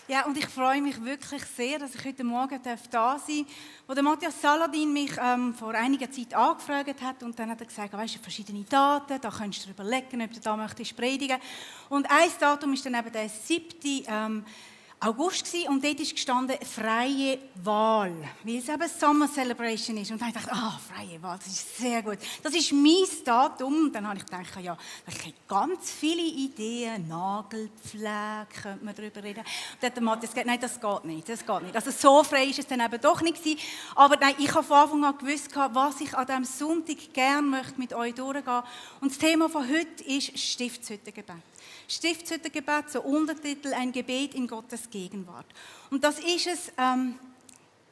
Ja, und ich freue mich wirklich sehr, dass ich heute Morgen da sein darf. Als der Matthias Saladin mich vor einiger Zeit angefragt hat, und dann hat er gesagt, weißt du, verschiedene Daten, da könntest du dir überlegen, ob du da möchtest predigen. Und ein Datum ist dann eben der 7. August gewesen, und dort ist gestanden freie Wahl, weil es eben Summer Celebration ist. Und dann dachte ich, freie Wahl, das ist sehr gut. Das ist mein Datum. Und dann habe ich gedacht, ja, ich habe ganz viele Ideen, Nagelpflege, könnte man darüber reden. Und dann hat der Matthias gesagt, nein, das geht nicht. Also so frei ist es dann eben doch nicht gewesen. Aber nein, ich habe von Anfang an gewusst, was ich an diesem Sonntag gerne möchte mit euch durchgehen. Und das Thema von heute ist Stiftshüttengebet. Stiftshüttengebet, so Untertitel, ein Gebet in Gottes Gegenwart. Und das ist ein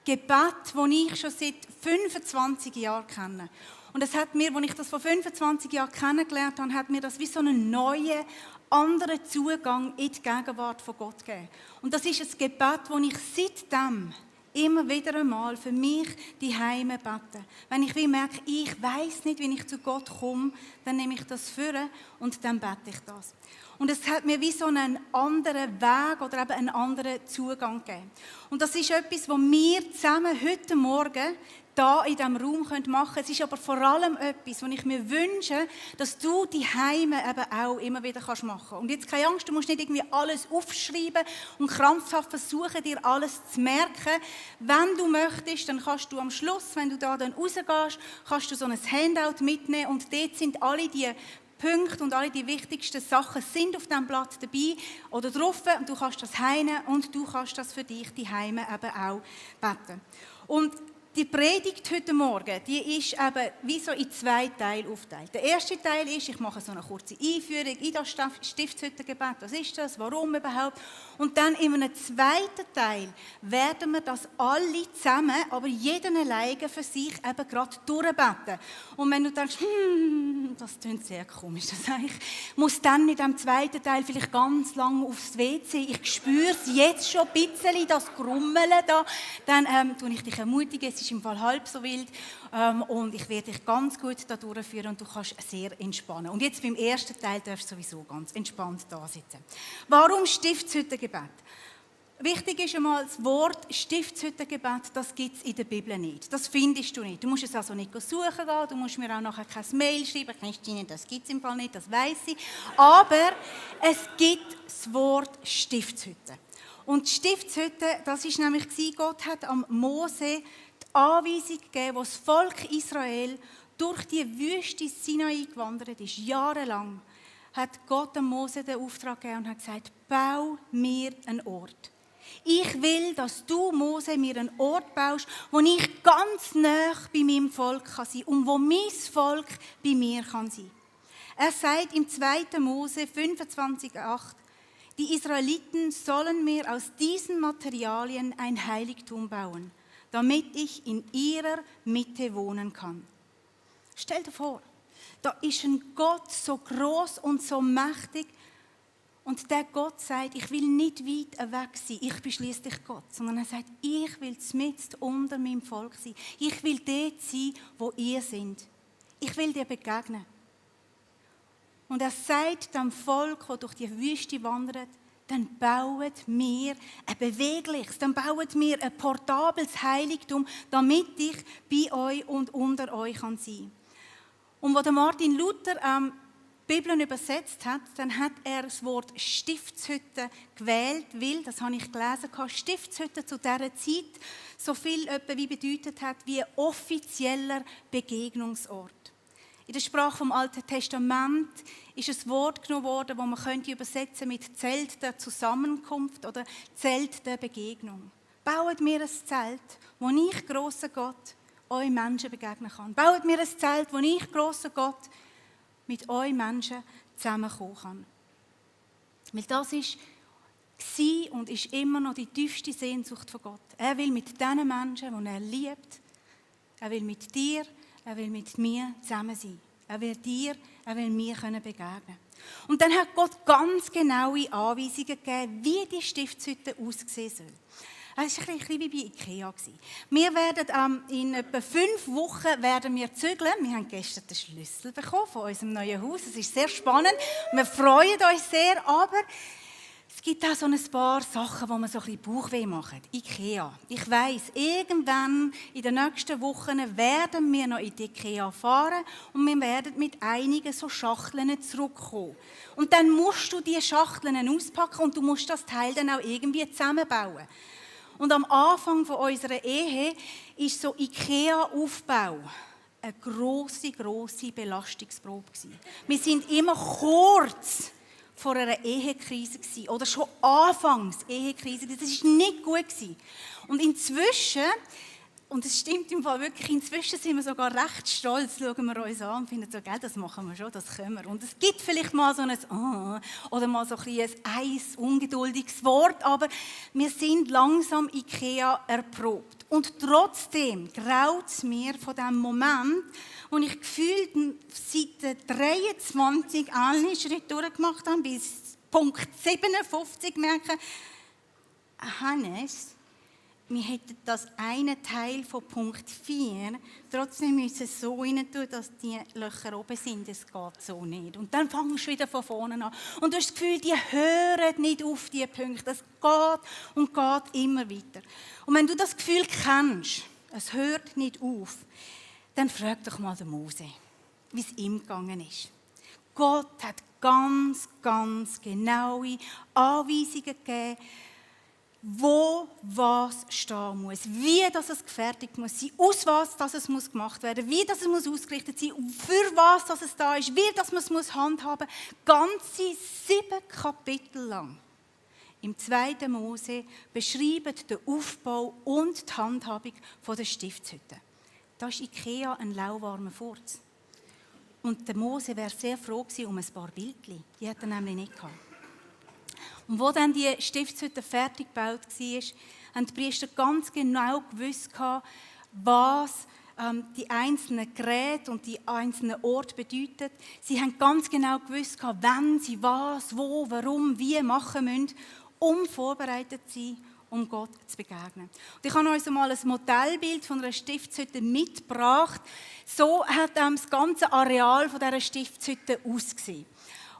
Gebet, das ich schon seit 25 Jahren kenne. Und es hat mir, als ich das vor 25 Jahren kennengelernt habe, hat mir das wie so einen neuen, anderen Zugang in die Gegenwart von Gott gegeben. Und das ist ein Gebet, das ich seitdem immer wieder einmal für mich die Heime bete. Wenn ich merke, ich weiss nicht, wie ich zu Gott komme, dann nehme ich das vor und dann bete ich das. Und es hat mir wie so einen anderen Weg oder eben einen anderen Zugang gegeben. Und das ist etwas, was wir zusammen heute Morgen hier in diesem Raum machen können. Es ist aber vor allem etwas, was ich mir wünsche, dass du die Heime eben auch immer wieder machen kannst. Und jetzt keine Angst, du musst nicht irgendwie alles aufschreiben und krampfhaft versuchen, dir alles zu merken. Wenn du möchtest, dann kannst du am Schluss, wenn du da dann rausgehst, kannst du so ein Handout mitnehmen und dort sind alle die Punkte und alle die wichtigsten Sachen sind auf diesem Blatt dabei oder drauf. Und du kannst das heimnehmen und du kannst das für dich die Heime eben auch beten. Und die Predigt heute Morgen, die ist eben wie so in 2 Teile aufgeteilt. Der erste Teil ist, ich mache so eine kurze Einführung in das Stiftshüttengebet. Was ist das? Warum überhaupt? Und dann in einem zweiten Teil werden wir das alle zusammen, aber jeden alleine für sich eben gerade durchbeten. Und wenn du denkst, das klingt sehr komisch, das heißt, ich muss dann in diesem zweiten Teil vielleicht ganz lange aufs WC, ich spüre es jetzt schon ein bisschen, das Grummeln da, dann tue ich dich ermutigen, es ist im Fall halb so wild und ich werde dich ganz gut da durchführen und du kannst sehr entspannen. Und jetzt beim ersten Teil darfst du sowieso ganz entspannt da sitzen. Warum Stiftshüttengebet? Wichtig ist einmal, das Wort Stiftshüttengebet, das gibt es in der Bibel nicht. Das findest du nicht. Du musst es also nicht suchen gehen, du musst mir auch nachher kein Mail schreiben. Christine, das gibt es im Fall nicht, das weiss ich. Aber es gibt das Wort Stiftshütte. Und die Stiftshütte, das ist nämlich, Gott hat am Mose die Anweisung gegeben, wo das Volk Israel durch die Wüste Sinai gewandert ist, jahrelang, hat Gott dem Mose den Auftrag gegeben und hat gesagt, bau mir einen Ort. Ich will, dass du, Mose, mir einen Ort baust, wo ich ganz nah bei meinem Volk sein kann und wo mein Volk bei mir sein kann. Er sagt im 2. Mose 25,8, die Israeliten sollen mir aus diesen Materialien ein Heiligtum bauen, damit ich in ihrer Mitte wohnen kann. Stell dir vor, da ist ein Gott so groß und so mächtig und der Gott sagt, ich will nicht weit weg sein, ich bin schliesslich Gott, sondern er sagt, ich will mitten unter meinem Volk sein. Ich will dort sein, wo ihr seid. Ich will dir begegnen. Und er sagt dem Volk, das durch die Wüste wandert, dann baut mir ein bewegliches, dann baut mir ein portables Heiligtum, damit ich bei euch und unter euch sein kann. Und als Martin Luther die Bibel übersetzt hat, dann hat er das Wort Stiftshütte gewählt, weil, das habe ich gelesen, Stiftshütte zu dieser Zeit so viel wie bedeutet hat wie ein offizieller Begegnungsort. In der Sprache vom Alten Testament ist ein Wort genommen worden, das man könnte übersetzen mit Zelt der Zusammenkunft oder Zelt der Begegnung. Baut mir ein Zelt, wo ich, grosser Gott, euch Menschen begegnen kann. Baut mir ein Zelt, wo ich, grosser Gott, mit euch Menschen zusammenkommen kann. Weil das war und ist immer noch die tiefste Sehnsucht von Gott. Er will mit den Menschen, die er liebt, er will mit dir, er will mit mir zusammen sein. Er will dir, er will mir begegnen können. Und dann hat Gott ganz genaue Anweisungen gegeben, wie die Stiftshütte aussehen soll. Es war ein bisschen wie bei Ikea. Wir werden in etwa 5 Wochen werden wir zügeln. Wir haben gestern den Schlüssel bekommen von unserem neuen Haus. Es ist sehr spannend. Wir freuen uns sehr, aber das Es gibt auch so ein paar Sachen, wo man so ein bisschen Bauchweh macht. Ikea. Ich weiss, irgendwann in den nächsten Wochen werden wir noch in die Ikea fahren und wir werden mit einigen so Schachteln zurückkommen. Und dann musst du diese Schachteln auspacken und du musst das Teil dann auch irgendwie zusammenbauen. Und am Anfang von unserer Ehe ist so Ikea-Aufbau eine grosse Belastungsprobe gewesen. Wir sind immer kurz vor einer Ehekrise gewesen, oder schon anfangs Ehekrise. Das war nicht gut gewesen. Und inzwischen, und es stimmt im Fall wirklich, inzwischen sind wir sogar recht stolz, schauen wir uns an und finden so, gell, das machen wir schon, das können wir. Und es gibt vielleicht mal so ein oder mal so ein ungeduldiges Wort, aber wir sind langsam Ikea erprobt. Und trotzdem graut es mir von dem Moment, wo ich gefühlt seit 23 alle Schritte durchgemacht habe, bis Punkt 57 merke, Hannes, wir hätten das eine Teil von Punkt 4 trotzdem müssen so rein tun, dass die Löcher oben sind. Das geht so nicht. Und dann fangst du wieder von vorne an. Und du hast das Gefühl, die hören nicht auf, diese Punkte. Das geht und geht immer weiter. Und wenn du das Gefühl kennst, es hört nicht auf, dann frag doch mal den Mose, wie es ihm gegangen ist. Gott hat ganz genaue Anweisungen gegeben, wo was stehen muss, wie das es gefertigt muss sein, aus was das es muss gemacht werden, wie das es muss ausgerichtet sein, für was das es da ist, wie das man es muss handhaben. Ganze 7 Kapitel lang im 2. Mose beschreiben den Aufbau und die Handhabung der Stiftshütte. Da ist Ikea ein lauwarmer Furz. Und der Mose wäre sehr froh gewesen um ein paar Bildchen. Die hat er nämlich nicht gehabt. Und wo dann die Stiftshütte fertig gebaut war, haben die Priester ganz genau gewusst, was die einzelnen Geräte und die einzelnen Orte bedeuten. Sie haben ganz genau gewusst, wann sie was, wo, warum, wie machen müssen, um vorbereitet zu sein, um Gott zu begegnen. Und ich habe euch mal ein Modellbild von einer Stiftshütte mitgebracht. So hat das ganze Areal von dieser Stiftshütte ausgesehen.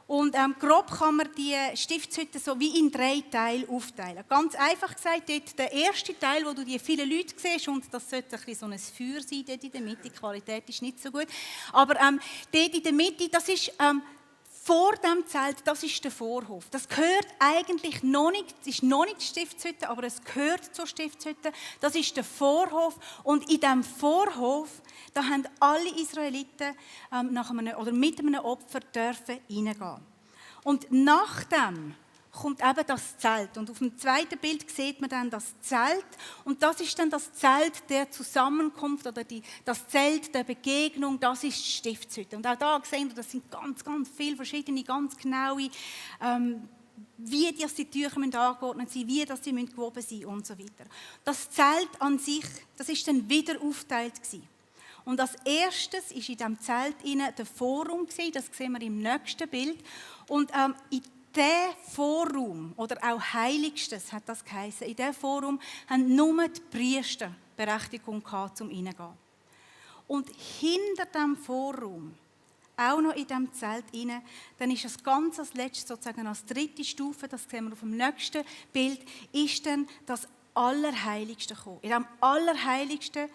Und grob kann man die Stiftshütte so wie in 3 Teile aufteilen. Ganz einfach gesagt, dort der erste Teil, wo du die vielen Leute siehst, und das sollte ein bisschen so ein Feuer sein dort in der Mitte, die Qualität ist nicht so gut, aber dort in der Mitte, das ist vor dem Zelt, das ist der Vorhof. Das gehört eigentlich noch nicht, es ist noch nicht die Stiftshütte, aber es gehört zur Stiftshütte. Das ist der Vorhof und in diesem Vorhof, da haben alle Israeliten mit einem Opfer dürfen reingehen. Und nachdem kommt eben das Zelt. Und auf dem zweiten Bild sieht man dann das Zelt. Und das ist dann das Zelt der Zusammenkunft oder das Zelt der Begegnung, das ist die Stiftshütte. Und auch da sehen wir, das sind ganz viele verschiedene, ganz genaue, wie die Türen angeordnet sind, wie sie gewoben sein und so weiter. Das Zelt an sich, das ist dann wieder aufteilt gewesen. Und als erstes war in diesem Zelt der Vorraum, das sehen wir im nächsten Bild. Und in diesem Vorraum, oder auch Heiligstes hat das geheißen, in diesem Vorraum haben nur die Priester Berechtigung gehabt, um reingehen. Und hinter diesem Vorraum, auch noch in diesem Zelt rein, dann ist das ganz als letztes, sozusagen als 3. Stufe, das sehen wir auf dem nächsten Bild, ist dann das Allerheiligste gekommen. In diesem Allerheiligsten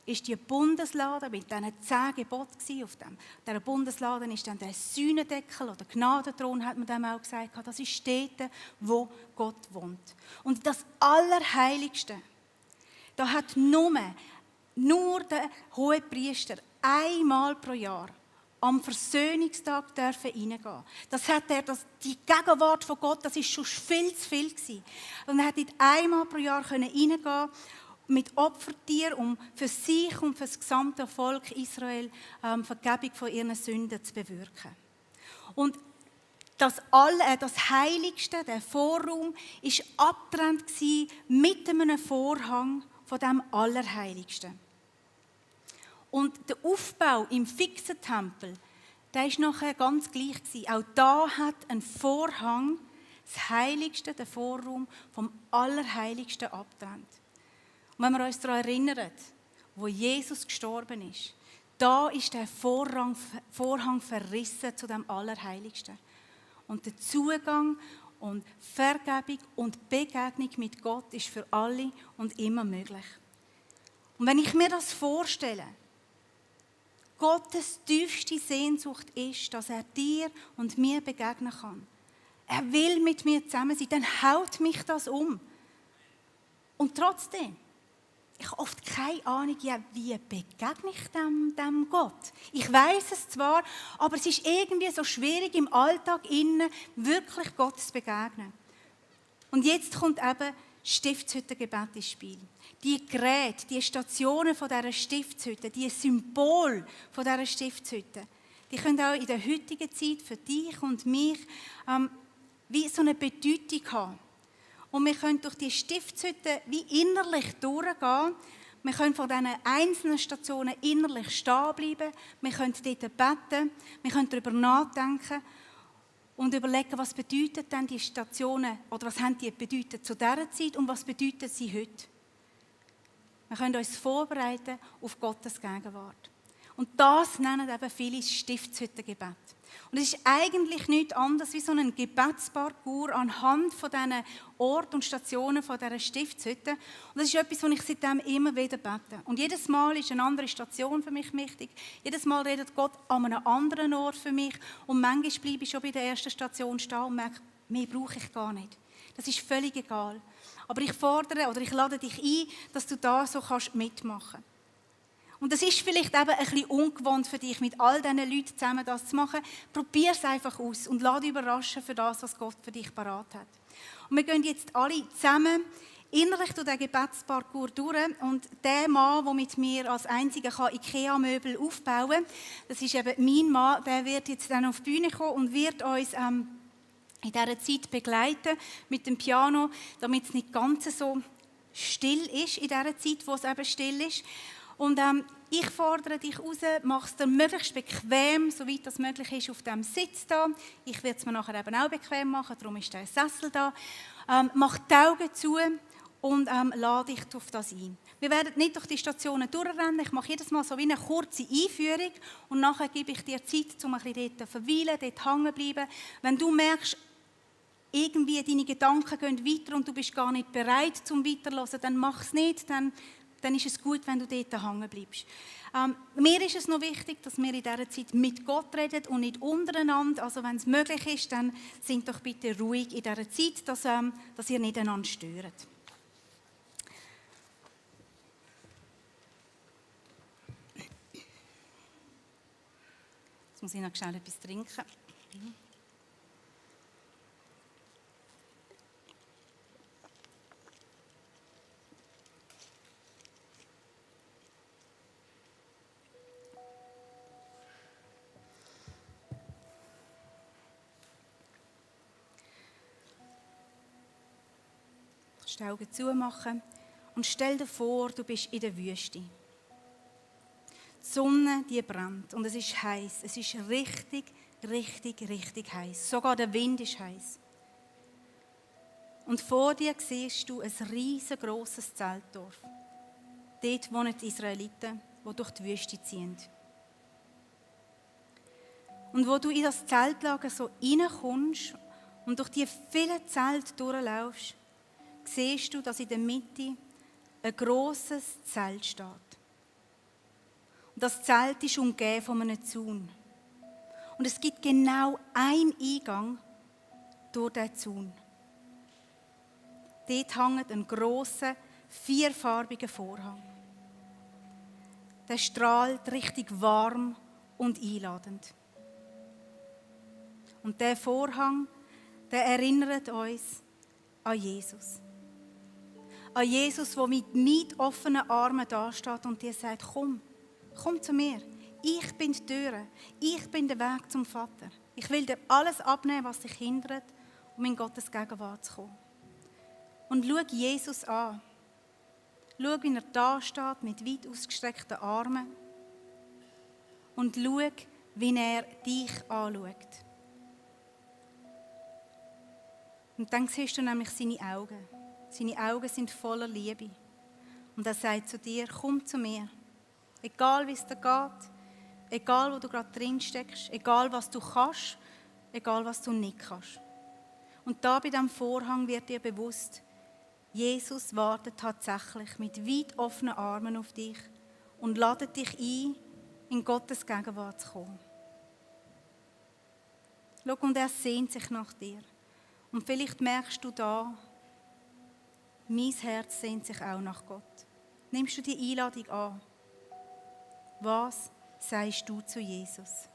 ist die Bundeslade mit diesen 10 Geboten auf dem. Dieser Bundeslade ist dann der Sühnedeckel oder Gnadenthron, hat man dem auch gesagt. Das ist dort, wo Gott wohnt. Und das Allerheiligste, da hat nur der Hohepriester einmal pro Jahr am Versöhnungstag dürfen reingehen. Das hat die Gegenwart von Gott, das ist schon viel zu viel gewesen. Und er hat dort einmal pro Jahr reingehen können, mit Opfertier, um für sich und für das gesamte Volk Israel Vergebung von ihren Sünden zu bewirken. Und das Heiligste, der Vorraum, war abgetrennt mit einem Vorhang von dem Allerheiligsten. Und der Aufbau im fixen Tempel, der war nachher ganz gleich gewesen. Auch da hat ein Vorhang das Heiligste, der Vorraum, vom Allerheiligsten abgetrennt. Und wenn wir uns daran erinnern, wo Jesus gestorben ist, da ist der Vorhang verrissen zu dem Allerheiligsten. Und der Zugang und Vergebung und Begegnung mit Gott ist für alle und immer möglich. Und wenn ich mir das vorstelle, Gottes tiefste Sehnsucht ist, dass er dir und mir begegnen kann. Er will mit mir zusammen sein, dann haut mich das um. Und trotzdem, ich habe oft keine Ahnung, ja, wie begegne ich dem Gott. Ich weiß es zwar, aber es ist irgendwie so schwierig im Alltag innen wirklich Gott zu begegnen. Und jetzt kommt eben Stiftshüttengebet ins Spiel. Die Geräte, die Stationen von dieser Stiftshütte, die Symbole von dieser Stiftshütte, die können auch in der heutigen Zeit für dich und mich wie so eine Bedeutung haben. Und wir können durch die Stiftshütte wie innerlich durchgehen. Wir können von diesen einzelnen Stationen innerlich stehen bleiben. Wir können dort beten. Wir können darüber nachdenken und überlegen, was bedeuten denn die Stationen oder was haben die bedeutet zu dieser Zeit und was bedeuten sie heute. Wir können uns vorbereiten auf Gottes Gegenwart. Und das nennen eben viele Stiftshüttengebet. Und es ist eigentlich nichts anderes wie so ein Gebetsparcours anhand von diesen Orten und Stationen von dieser Stiftshütte. Und das ist etwas, was ich seitdem immer wieder bete. Und jedes Mal ist eine andere Station für mich wichtig. Jedes Mal redet Gott an einem anderen Ort für mich. Und manchmal bleibe ich schon bei der ersten Station stehen und merke, mehr brauche ich gar nicht. Das ist völlig egal. Aber ich fordere oder ich lade dich ein, dass du da so mitmachen kannst. Und das ist vielleicht eben ein bisschen ungewohnt für dich, mit all diesen Leuten zusammen das zu machen. Probier es einfach aus und lass dich überraschen für das, was Gott für dich parat hat. Und wir gehen jetzt alle zusammen innerlich durch den Gebetsparcours durch. Und der Mann, der mit mir als einziger IKEA-Möbel aufbauen kann, das ist eben mein Mann, der wird jetzt dann auf die Bühne kommen und wird uns in dieser Zeit begleiten mit dem Piano, damit es nicht ganz so still ist in dieser Zeit, wo es eben still ist. Und ich fordere dich raus, mach es dir möglichst bequem, soweit das möglich ist, auf diesem Sitz da. Ich werde es mir nachher eben auch bequem machen, darum ist der Sessel da. Mach die Augen zu und lade dich auf das ein. Wir werden nicht durch die Stationen durchrennen. Ich mache jedes Mal so wie eine kurze Einführung und nachher gebe ich dir Zeit, um ein bisschen dort zu verweilen, dort hängen bleiben. Wenn du merkst, irgendwie deine Gedanken gehen weiter und du bist gar nicht bereit zum Weiterhören, dann mach es nicht, dann ist es gut, wenn du dort hängen bleibst. Mir ist es noch wichtig, dass wir in dieser Zeit mit Gott reden und nicht untereinander. Also wenn es möglich ist, dann sind doch bitte ruhig in dieser Zeit, dass ihr nicht einander stört. Jetzt muss ich noch schnell etwas trinken. Die Augen zumachen und stell dir vor, du bist in der Wüste. Die Sonne, die brennt und es ist heiß. Es ist richtig, richtig, richtig heiß. Sogar der Wind ist heiß. Und vor dir siehst du ein riesengroßes Zeltdorf. Dort wohnen die Israeliten, die durch die Wüste ziehen. Und wo du in das Zeltlager so reinkommst und durch die vielen Zelte durchlaufst, siehst du, dass in der Mitte ein grosses Zelt steht. Und das Zelt ist umgeben von einem Zaun. Und es gibt genau einen Eingang durch diesen Zaun. Dort hängt ein grosser, vierfarbiger Vorhang. Der strahlt richtig warm und einladend. Und der Vorhang, der erinnert uns an Jesus. An Jesus, der mit offenen Armen dasteht und dir sagt, komm zu mir. Ich bin die Tür. Ich bin der Weg zum Vater. Ich will dir alles abnehmen, was dich hindert, um in Gottes Gegenwart zu kommen. Und schau Jesus an. Schau, wie er da steht mit weit ausgestreckten Armen. Und schau, wie er dich anschaut. Und dann siehst du nämlich seine Augen. Seine Augen sind voller Liebe. Und er sagt zu dir, komm zu mir. Egal wie es dir geht, egal wo du gerade drin steckst, egal was du kannst, egal was du nicht kannst. Und da bei diesem Vorhang wird dir bewusst, Jesus wartet tatsächlich mit weit offenen Armen auf dich und ladet dich ein, in Gottes Gegenwart zu kommen. Schau, und er sehnt sich nach dir. Und vielleicht merkst du da, mein Herz sehnt sich auch nach Gott. Nimmst du die Einladung an? Was sagst du zu Jesus?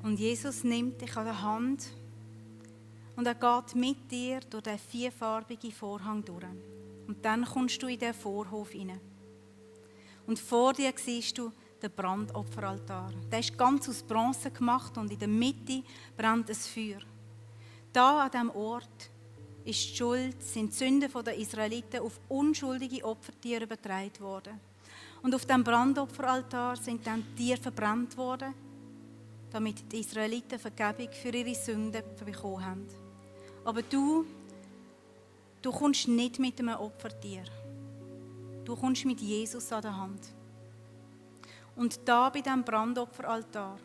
Und Jesus nimmt dich an der Hand und er geht mit dir durch den vierfarbigen Vorhang durch. Und dann kommst du in den Vorhof hinein. Und vor dir siehst du den Brandopferaltar. Der ist ganz aus Bronze gemacht und in der Mitte brennt ein Feuer. Da an diesem Ort ist die Schuld, sind die Sünden der Israeliten auf unschuldige Opfertiere übertragen worden. Und auf dem Brandopferaltar sind dann Tiere verbrannt worden, damit die Israeliten Vergebung für ihre Sünden bekommen haben. Aber du kommst nicht mit einem Opfertier. Du kommst mit Jesus an der Hand. Und da bei diesem Brandopferaltar,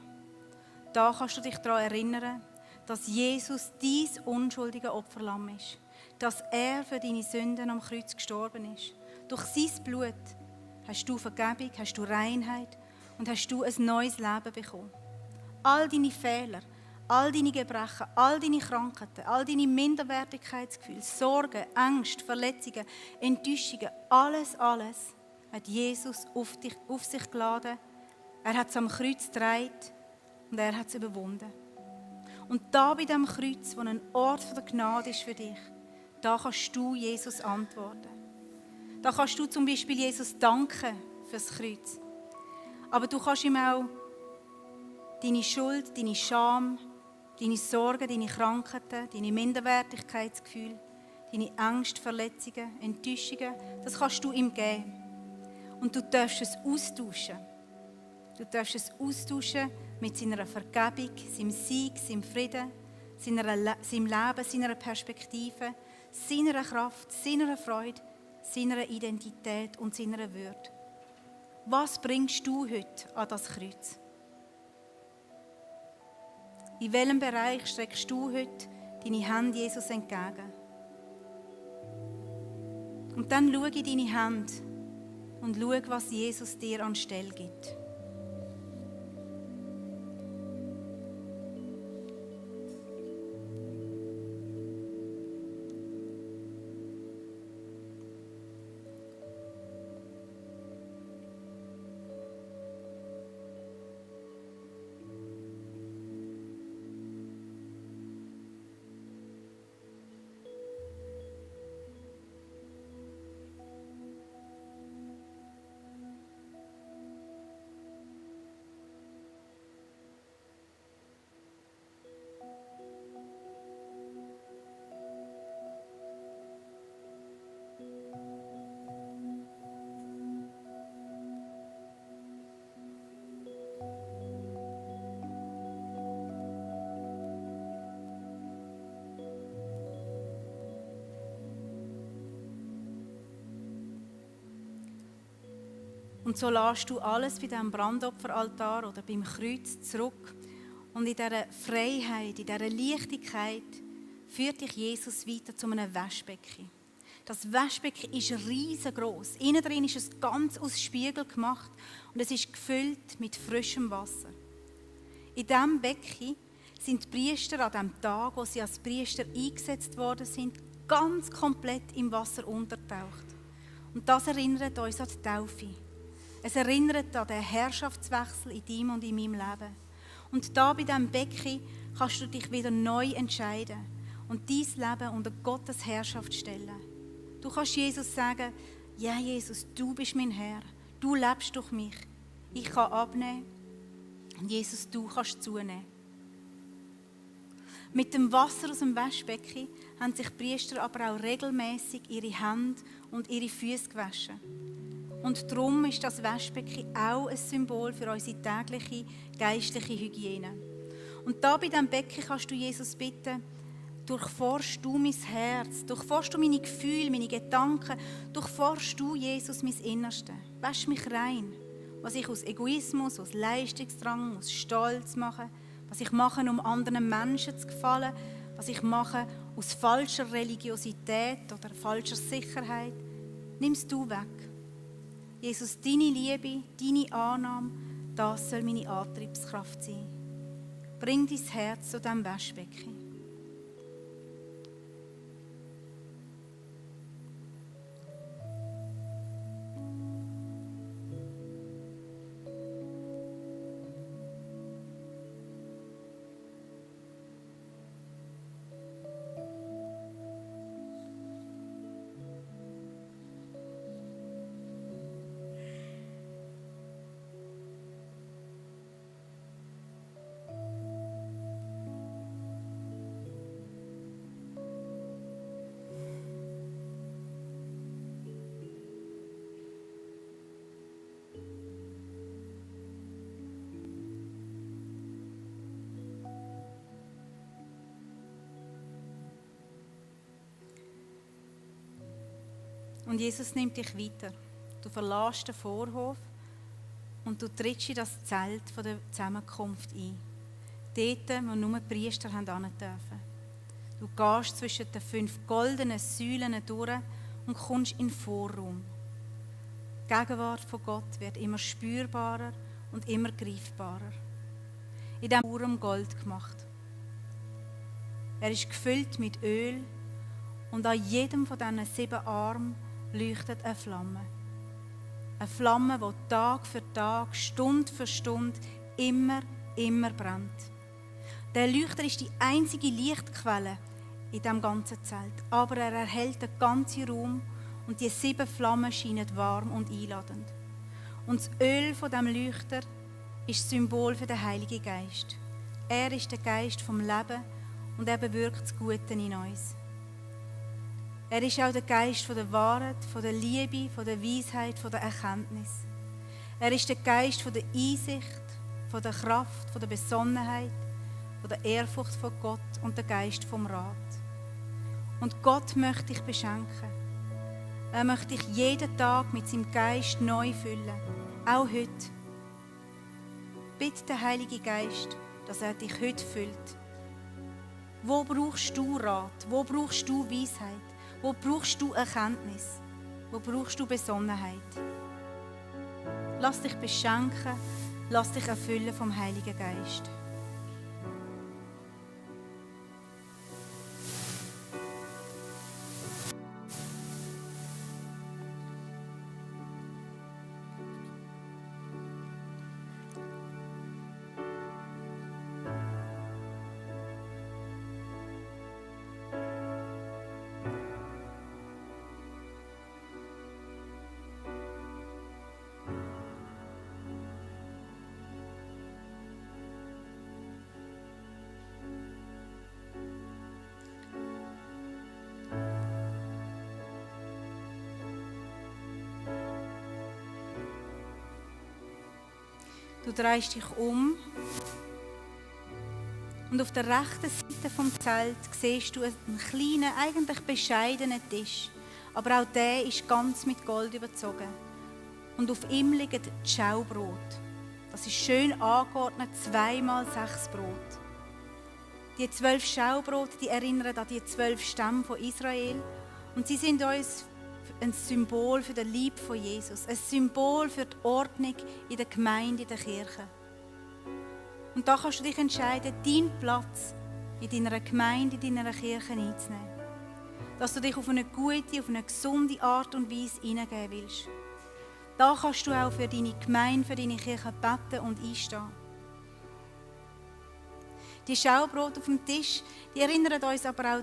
da kannst du dich daran erinnern, dass Jesus dein unschuldige Opferlamm ist. Dass er für deine Sünden am Kreuz gestorben ist. Durch sein Blut hast du Vergebung, hast du Reinheit und hast du ein neues Leben bekommen. All deine Fehler, all deine Gebrechen, all deine Krankheiten, all deine Minderwertigkeitsgefühle, Sorgen, Ängste, Verletzungen, Enttäuschungen, alles hat Jesus auf sich geladen. Er hat es am Kreuz getragen und er hat es überwunden. Und da bei diesem Kreuz, wo ein Ort der Gnade ist für dich, da kannst du Jesus antworten. Da kannst du zum Beispiel Jesus danken fürs Kreuz. Aber du kannst ihm auch deine Schuld, deine Scham, deine Sorgen, deine Krankheiten, deine Minderwertigkeitsgefühle, deine Ängste, Verletzungen, Enttäuschungen, das kannst du ihm geben. Und du darfst es austauschen. Du darfst es austauschen mit seiner Vergebung, seinem Sieg, seinem Frieden, seinem Leben, seiner Perspektive, seiner Kraft, seiner Freude, seiner Identität und seiner Würde. Was bringst du heute an das Kreuz? In welchem Bereich streckst du heute deine Hände Jesus entgegen? Und dann schau in deine Hände und schau, was Jesus dir anstelle gibt. Und so lässt du alles bei diesem Brandopferaltar oder beim Kreuz zurück. Und in dieser Freiheit, in dieser Leichtigkeit führt dich Jesus weiter zu einem Waschbecken. Das Waschbecken ist riesengroß. Innen drin ist es ganz aus Spiegel gemacht und es ist gefüllt mit frischem Wasser. In diesem Becken sind die Priester an dem Tag, wo sie als Priester eingesetzt worden sind, ganz komplett im Wasser untertaucht. Und das erinnert uns an die Taufe. Es erinnert an den Herrschaftswechsel in deinem und in meinem Leben. Und da bei diesem Becken kannst du dich wieder neu entscheiden und dein Leben unter Gottes Herrschaft stellen. Du kannst Jesus sagen, ja Jesus, du bist mein Herr, du lebst durch mich. Ich kann abnehmen und Jesus, du kannst zunehmen. Mit dem Wasser aus dem Waschbecken haben sich die Priester aber auch regelmäßig ihre Hände und ihre Füße gewaschen. Und darum ist das Waschbecken auch ein Symbol für unsere tägliche geistliche Hygiene. Und da bei diesem Becken kannst du Jesus bitten, durchforsch du mein Herz, durchforsch du meine Gefühle, meine Gedanken, durchforsch du, Jesus, mein Innerste. Wasch mich rein, was ich aus Egoismus, aus Leistungsdrang, aus Stolz mache, was ich mache, um anderen Menschen zu gefallen, was ich mache aus falscher Religiosität oder falscher Sicherheit. Nimmst du weg. Jesus, deine Liebe, deine Annahme, das soll meine Antriebskraft sein. Bring dein Herz zu diesem Waschbecken. Und Jesus nimmt dich weiter. Du verlässt den Vorhof und du trittst in das Zelt von der Zusammenkunft ein. Dort, wo nur die Priester hin dürfen. Du gehst zwischen den 5 goldenen Säulen durch und kommst in den Vorraum. Die Gegenwart von Gott wird immer spürbarer und immer greifbarer. In diesem Vorraum Gold gemacht. Er ist gefüllt mit Öl und an jedem von diesen 7 Armen leuchtet eine Flamme. Eine Flamme, die Tag für Tag, Stunde für Stunde immer brennt. Der Leuchter ist die einzige Lichtquelle in diesem ganzen Zelt. Aber er erhält den ganzen Raum und die 7 Flammen scheinen warm und einladend. Und das Öl von diesem Leuchter ist das Symbol für den Heiligen Geist. Er ist der Geist vom Leben und er bewirkt das Gute in uns. Er ist auch der Geist von der Wahrheit, von der Liebe, von der Weisheit, von der Erkenntnis. Er ist der Geist von der Einsicht, von der Kraft, von der Besonnenheit, von der Ehrfurcht vor Gott und der Geist vom Rat. Und Gott möchte dich beschenken. Er möchte dich jeden Tag mit seinem Geist neu füllen, auch heute. Bitte den Heiligen Geist, dass er dich heute füllt. Wo brauchst du Rat? Wo brauchst du Weisheit? Wo brauchst du Erkenntnis? Wo brauchst du Besonnenheit? Lass dich beschenken, lass dich erfüllen vom Heiligen Geist. Du drehst dich um und auf der rechten Seite vom Zelt siehst du einen kleinen, eigentlich bescheidenen Tisch. Aber auch der ist ganz mit Gold überzogen. Und auf ihm liegt Schaubrot. Das ist schön angeordnet, 2x6 Brot. Die 12 Schaubrote, die erinnern an die 12 Stämme von Israel. Und sie sind uns ein Symbol für den Liebe von Jesus, ein Symbol für die Ordnung in der Gemeinde, in der Kirche. Und da kannst du dich entscheiden, deinen Platz in deiner Gemeinde, in deiner Kirche einzunehmen. Dass du dich auf eine gute, auf eine gesunde Art und Weise hineingeben willst. Da kannst du auch für deine Gemeinde, für deine Kirche beten und einstehen. Die Schaubrote auf dem Tisch, die erinnern uns aber auch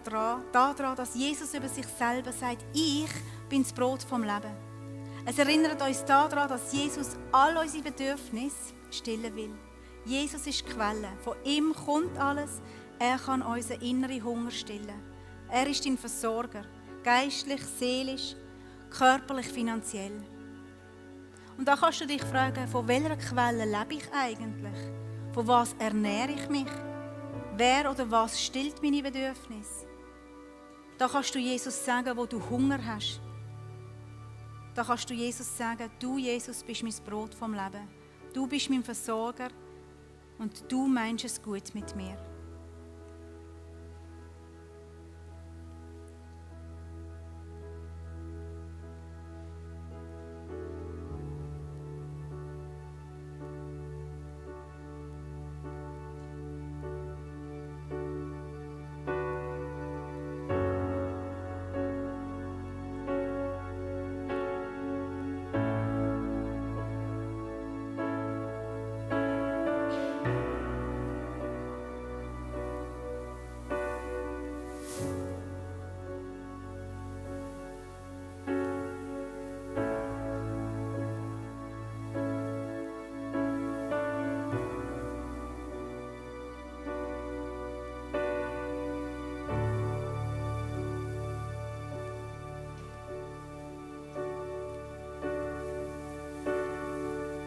daran, dass Jesus über sich selber sagt, ich bin das Brot vom Leben. Es erinnert uns daran, dass Jesus all unsere Bedürfnisse stillen will. Jesus ist die Quelle, von ihm kommt alles, er kann unseren inneren Hunger stillen. Er ist dein Versorger, geistlich, seelisch, körperlich, finanziell. Und da kannst du dich fragen, von welcher Quelle lebe ich eigentlich? Von was ernähre ich mich? Wer oder was stillt meine Bedürfnisse? Da kannst du Jesus sagen, wo du Hunger hast. Da kannst du Jesus sagen, du Jesus bist mein Brot vom Leben. Du bist mein Versorger und du meinst es gut mit mir.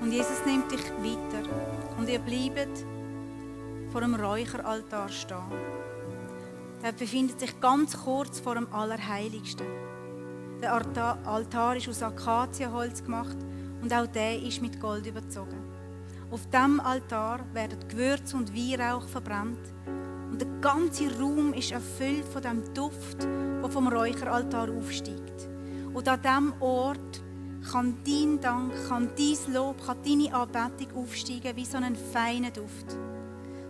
Und Jesus nimmt dich weiter und ihr bleibt vor dem Räucheraltar stehen. Der befindet sich ganz kurz vor dem Allerheiligsten. Der Altar ist aus Akazienholz gemacht und auch der ist mit Gold überzogen. Auf diesem Altar werden Gewürze und Weihrauch verbrannt und der ganze Raum ist erfüllt von dem Duft, der vom Räucheraltar aufsteigt. Und an diesem Ort kann dein Dank, kann dein Lob, kann deine Anbetung aufsteigen wie so einen feinen Duft.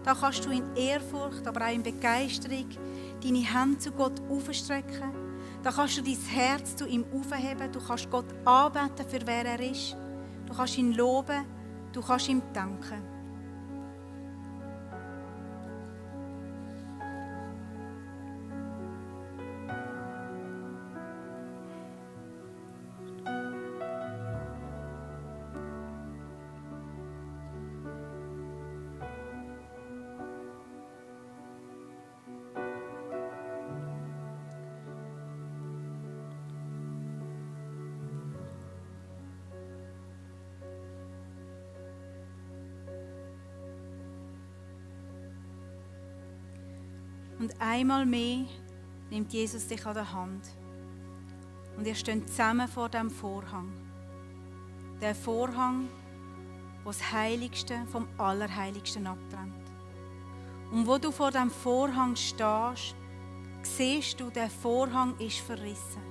Da kannst du in Ehrfurcht, aber auch in Begeisterung deine Hände zu Gott aufstrecken. Da kannst du dein Herz zu ihm aufheben. Du kannst Gott anbeten, für wer er ist. Du kannst ihn loben, du kannst ihm danken. Und einmal mehr nimmt Jesus dich an der Hand. Und ihr steht zusammen vor dem Vorhang. Der Vorhang, der das Heiligste vom Allerheiligsten abtrennt. Und wo du vor dem Vorhang stehst, siehst du, der Vorhang ist verrissen.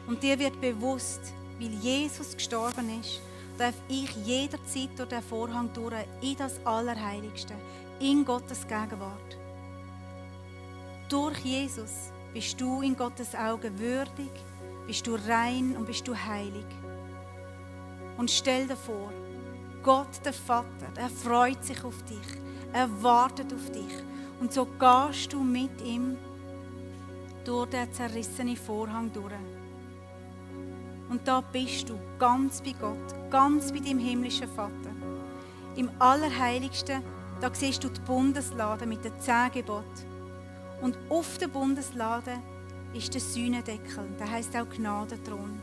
Und dir wird bewusst, weil Jesus gestorben ist, darf ich jederzeit durch den Vorhang durch in das Allerheiligste, in Gottes Gegenwart. Durch Jesus bist du in Gottes Augen würdig, bist du rein und bist du heilig. Und stell dir vor, Gott, der Vater, er freut sich auf dich, er wartet auf dich. Und so gehst du mit ihm durch den zerrissenen Vorhang durch. Und da bist du ganz bei Gott, ganz bei deinem himmlischen Vater. Im Allerheiligsten, da siehst du die Bundeslade mit den 10 Geboten. Und auf der Bundeslade ist der Sühnendeckel, der heisst auch Gnadenthron.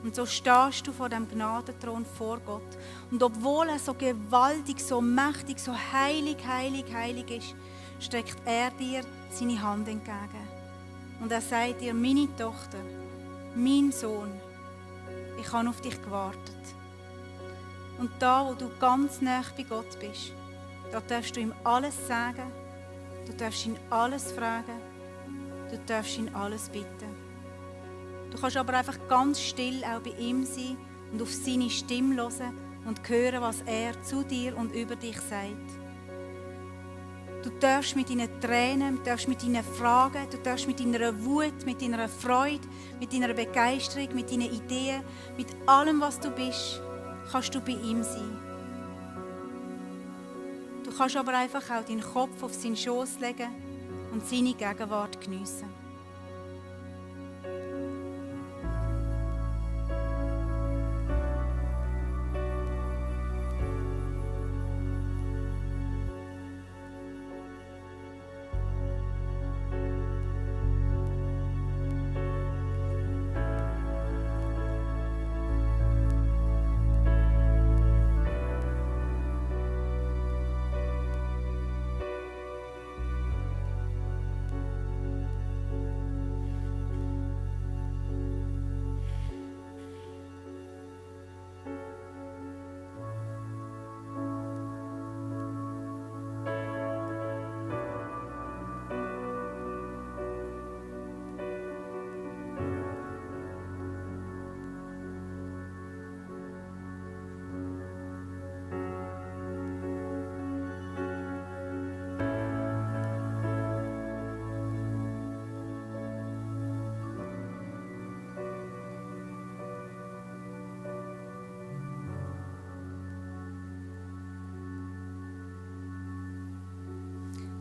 Und so stehst du vor dem Gnadenthron vor Gott. Und obwohl er so gewaltig, so mächtig, so heilig, heilig, heilig ist, streckt er dir seine Hand entgegen. Und er sagt dir, meine Tochter, mein Sohn, ich habe auf dich gewartet. Und da, wo du ganz nah bei Gott bist, da darfst du ihm alles sagen. Du darfst ihn alles fragen, du darfst ihn alles bitten. Du kannst aber einfach ganz still auch bei ihm sein und auf seine Stimme hören und hören, was er zu dir und über dich sagt. Du darfst mit deinen Tränen, du darfst mit deinen Fragen, du darfst mit deiner Wut, mit deiner Freude, mit deiner Begeisterung, mit deinen Ideen, mit allem, was du bist, kannst du bei ihm sein. Du kannst aber einfach auch deinen Kopf auf seinen Schoß legen und seine Gegenwart geniessen.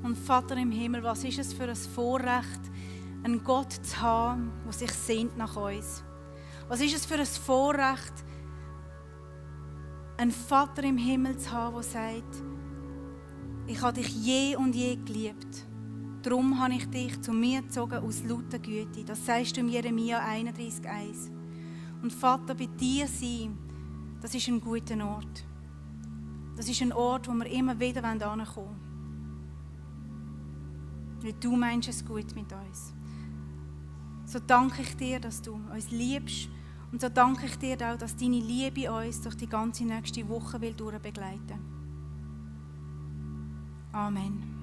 Und Vater im Himmel, was ist es für ein Vorrecht, einen Gott zu haben, der sich sehnt nach uns? Was ist es für ein Vorrecht, einen Vater im Himmel zu haben, der sagt, ich habe dich je und je geliebt. Darum habe ich dich zu mir gezogen aus lauter Güte. Das sagst du im Jeremia 31,1. Und Vater, bei dir sein, das ist ein guter Ort. Das ist ein Ort, wo wir immer wieder hinkommen wollen. Weil du meinst es gut mit uns. So danke ich dir, dass du uns liebst. Und so danke ich dir auch, dass deine Liebe uns durch die ganze nächste Woche begleiten will. Amen.